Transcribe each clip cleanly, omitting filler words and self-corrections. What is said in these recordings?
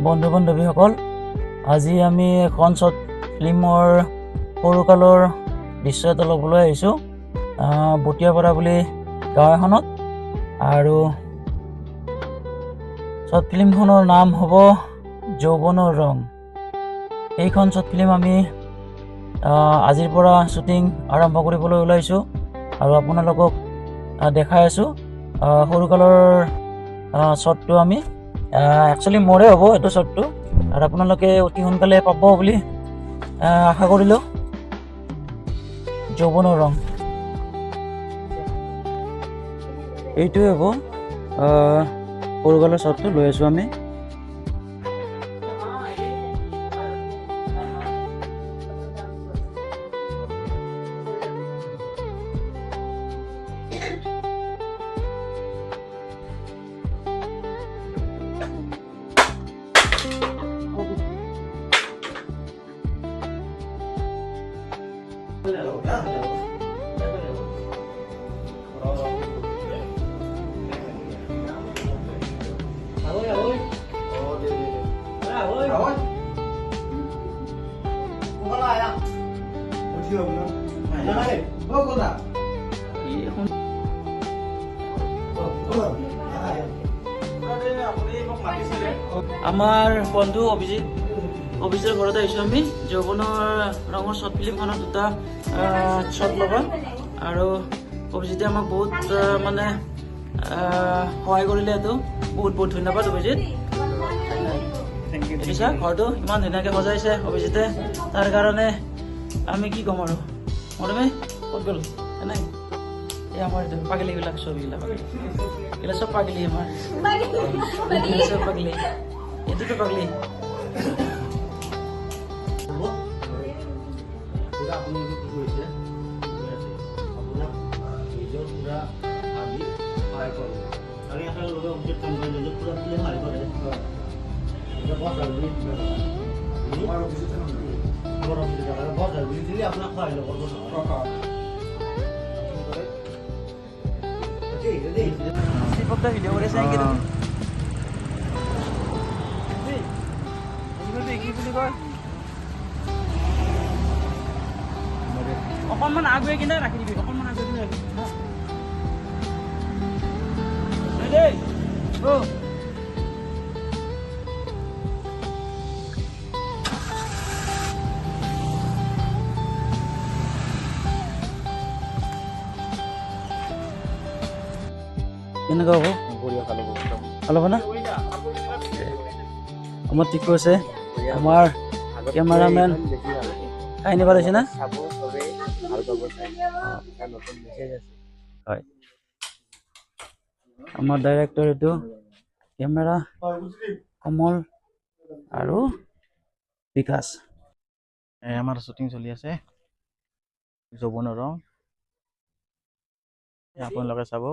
বন্ধু বান্ধৱীসকল, আজি আমি এখন শ্বৰ্ট ফিল্মৰ সৰুকালৰ দৃশ্য এটা ল'বলৈ আহিছোঁ বটিয়াপাৰা বুলি গাঁও এখনত। আৰু শ্বৰ্ট ফিল্মখনৰ নাম হ'ব যৌৱনৰ ৰং। এইখন শ্বৰ্ট ফিল্ম আমি আজিৰ পৰা শ্বুটিং আৰম্ভ কৰিবলৈ ওলাইছোঁ আৰু আপোনালোকক দেখাই আছোঁ সৰুকালৰ শ্বৰ্টটো। আমি একচুৱেলি মোৰে হ'ব এইটো শ্বৰ্টটো আৰু আপোনালোকে অতি সোনকালে পাব বুলি আশা কৰিলোঁ। যৌৱনৰ ৰং এইটোৱে হ'ব সৰুকালৰ শ্বৰ্টটো লৈ আছোঁ আমি। আমাৰ বন্ধু অভিজিতৰ ঘৰত আহিছোঁ আমি। যৌৱনৰ ৰঙৰ শ্বৰ্ট ফিল্মখনত দুটা শ্বৰ্ট ল'ব আৰু অভিজিতে আমাক বহুত মানে সহায় কৰিলে। এইটো বহুত বহুত ধন্যবাদ অভিজিত। দেখিছা ঘৰটো ইমান ধুনীয়াকৈ সজাইছে অভিজিতে, তাৰ কাৰণে আমি কি ক'ম আৰু। মৰমে ক'ত গ'ল নাই? এই আমাৰ এইটো পাগলীবিলাক চব, এইগিলা পাগলী, এইগিলা চব পাগলী, আমাৰ চব পাগলী, এইটোতো পাগলী। অকণমান আগুৱাই কিনে ৰাখি দিবি, অকণমান আগুৱাই কিনে ৰাখি দেই। কেনেকুৱা হ'ব? ভাল হ'ব না? আমাৰ ঠিক আছে, আমাৰ কেমেৰামেন কাহিনী ভাল হৈছে না? হয়, আমাৰ ডাইৰেক্টৰ এইটো কেমেৰা কমল আৰু বিকাশ। আমাৰ শ্বুটিং চলি আছে যৌৱনৰ ৰং, আপোনালোকে চাব।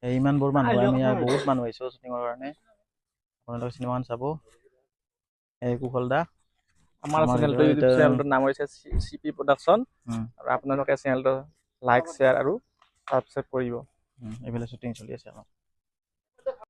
ইমানবোৰ মানুহ, আমি বহুত মানুহ আহিছোঁ শ্বুটিঙৰ কাৰণে। আপোনালোকে চিনেমাখন চাব। এই কুশল দা, আমাৰ চেনেলটো ইউটিউব চেনেলটোৰ নাম হৈছে চি পি প্ৰডাকশ্যন আৰু আপোনালোকে চেনেলটো লাইক, শ্বেয়াৰ আৰু ছাবস্ক্ৰাইব কৰিব। এইফালে শ্বুটিং চলি আছে আমাৰ।